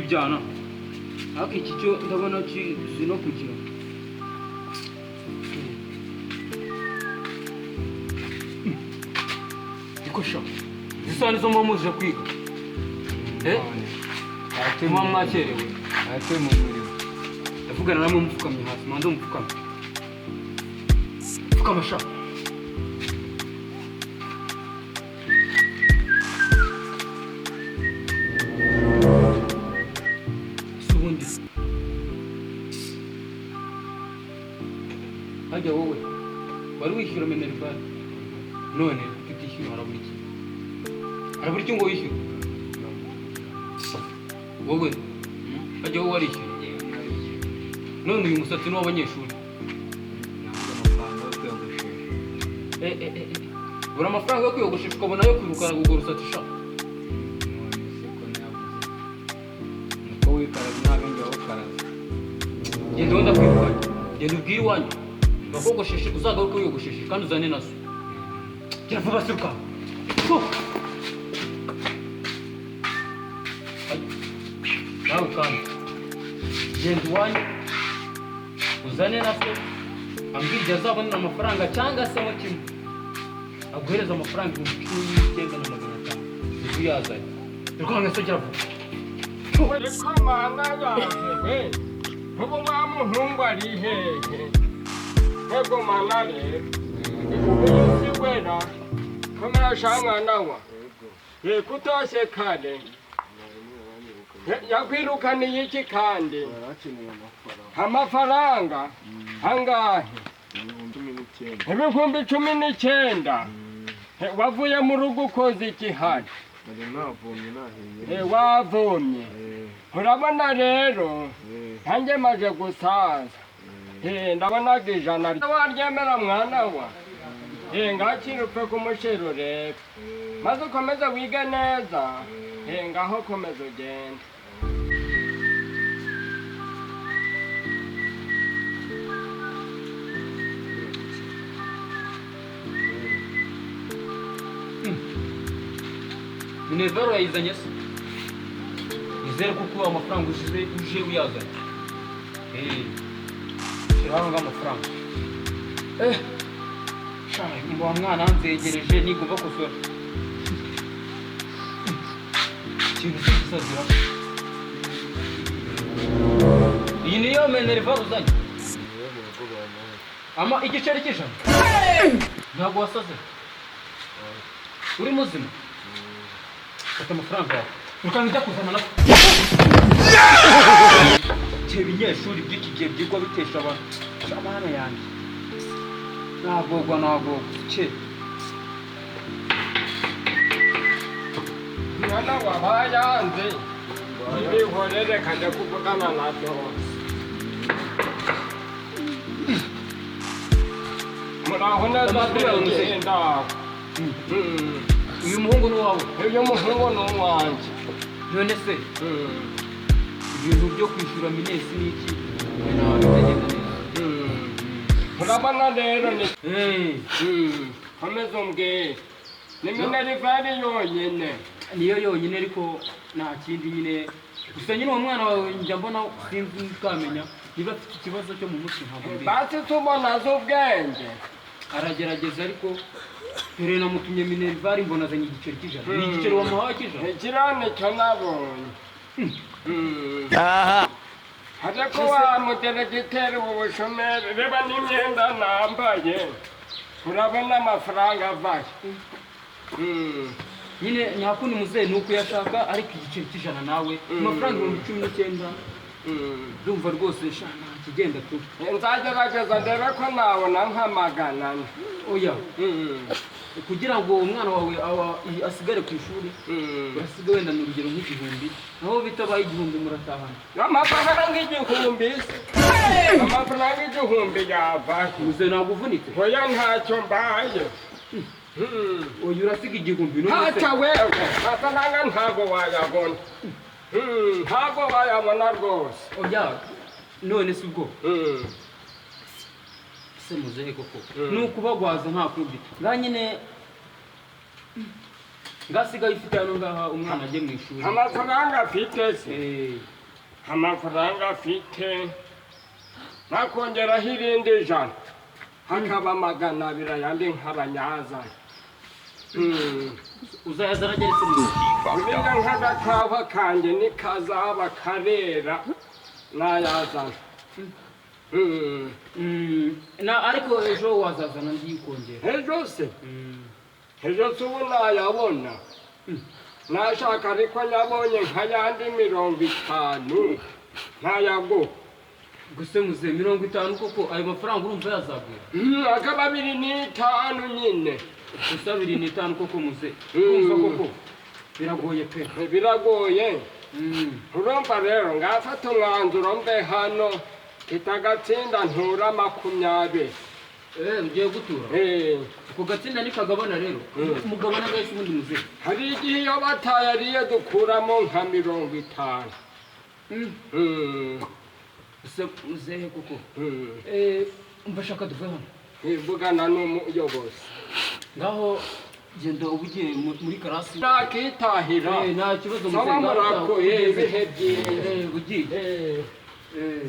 Tujyana, ariko iki cyo ndabona kizi no kugira. Niko sha, zisa nizo muba muje kwiga, eh, muba mwakerewe. Ate mu murimo. Ndavugana namwe mupfukamye hasi, manze mupfukame. Pfukama sha. Si ubundi hajya wowe wari wishyura minerval, none tutishyura, harabura iki? Harabura iki ngo wishyure wowe? Hajya wowe warishyura, none uyu musatsi ni uw'abanyeshuri. Ntabwo amafaranga yo kwiyogoshesha. Eh, eh, eh, eh. Bura amafaranga yo kwiyogoshesha, ukabona ayo kwirukana kugura urusatsi sha. None se ko nabuze? Nuko wikaraga nta bindi wawukaraga. Genda wenda kwirukana, genda ubwire iwanyu bakogosheshe, uzagaruke wiyogosheshe kandi uzane na so. Gira vuba, siruka. Go. Ay. Nawe kandi genda iwanyu uzane na so, ambwira igihe azabonera amafaranga, cyangwa se mo kimwe aguhereza amafaranga 19,500 nibwo uyazanye. Rwanga se, gira vuba. Ariko mana yanjye we, ubu wa muhungu ari hehe? Ego mana rero, ubu si wera komera sha mwana wa kutoshe kare. Yakwirukaniye iki kandi? Yarakeneye amafaranga. Amafaranga angahe? 19,000. 19,000. Wavuye mu rugo ukoze iki hano? Nari navomye nahiye. Wavomye? Eh. Urabona rero, Eh. nanjye maze gusaza. Ndabonaga 100 waryemera mwana wa. Ngakira upfe kumushira urebe, maze ukomeze wige neza. Ngaho komeza ugende. Minerval urayizanye se? Nizere ko kuba amafaranga ushize uje uyazanye. Eh, shyira hano ngaho amafaranga. Eh, sha, nyuma wa mwana nzegereje nigomba kosora ikintu cy'igisazira. Iyi niyo minerval uzanye? Niyo mu rugo bampaye. Ama igiceri cy'ijana, ntabwo wasaze? Uri muzima? Fata amafaranga yawe, ukanga ujya kuzana na ibinyeshuri by'iki gihe byigwa bitesha abantu. Amahane yanjye, nagogwa nagogwa cye. Mwana wa bayanze ibihorere, kajya kuvugana na dose. Muraho neza? Amakuru yawe, muzehe? Genda. Uyu muhungu ni uwawe? Uyu muhungu ni uwanjye. None se ibintu byo kwishyura minesi n'iki ntabwo bitagenda neza? Urabona rero ni Eh, komeza umbwire, ni minerval yonyine? Niyo yonyine, ariko nta kindi nyine. Gusa nyine uwo mwana wawe njya mbona, sinzi ukamenya niba afite ikibazo cyo mu mutwe, ntabwo mbizi. Basi tubona azi ubwenge. Aragerageza, ariko dore namutumye minerval mbona azanye igiceri cy'ijana. Ni igiceri wamuhaye cy'ijana? Ikiriya nicyo nabonye. Ariko wa muderegiteri ubu bushomeri, reba n'imyenda nambaye, urabona amafaranga avayo. Nyine nta kundi muzehe, ni ukuyashaka, ariko igiceri cy'ijana nawe, amafaranga 19,000. Ndumva rwose sha nta kigenda tu. Nzagerageza ndebe ko nabona nka 400. Oya, kugira ngo umwana wawe asigare ku ishuri, urasiga wenda ni urugero nk'igihumbi, naho bitabaye 1,000 muratahana. Amafaranga 1,000 se? Amafaranga 1,000 yavahe? Muzehe, ntabwo uvunitse? Oya, ntacyo mbaye. Oya, urasiga 1,000 none se? Ntacyo wewe, amafaranga ntabwo wayabona. Ntabwo wayabona rwose. Oya, none se ubwo se muzehe koko, ni ukubagwaza, nta kundi. Ngaha nyine ngasigaye ufite hano ngaha, umwana ajye mu ishuri. Amafaranga afite se? Eh. Amafaranga afite nakongeraho irindi 100, hakaba 200, ayandi nk'abanyazana. Uzayazana ageretse mu Buriya nk'agakawa kanjye nikazaba karera nayazana. Na ariko ejo wazazana ndi kongera. Ejo se? Ejo se ubu nayabona? Nashaka, ariko nyabonye nk'ayandi 50 ntayaguha. Gusa muze, 50 koko, ayo mafaranga urumva yazagwira? Akaba 25 nyine. Gusa 25 koko, muze, urumva koko biragoye pe. Biragoye. Urumva rero ngafata umwanzuro, mbe hano kitagatsinda ntura 20. Eh, ugiye gutura? Eh. Ako gatsinda nikagabana rero, mugabana gahise ubundi, muze. Hari igihe iyo batayariye dukuramo nka 50. Gusa muzehe koko. Eh, umva, shaka duve hano. Ivugana n'umuyobozi. Ngaho genda uba ugiye muri karasi. Nakitahira. Eh, nta kibazo. Saba. Muzehe. Murakoye, ibihe byiza. Eh, ugiye. Eh. Eh.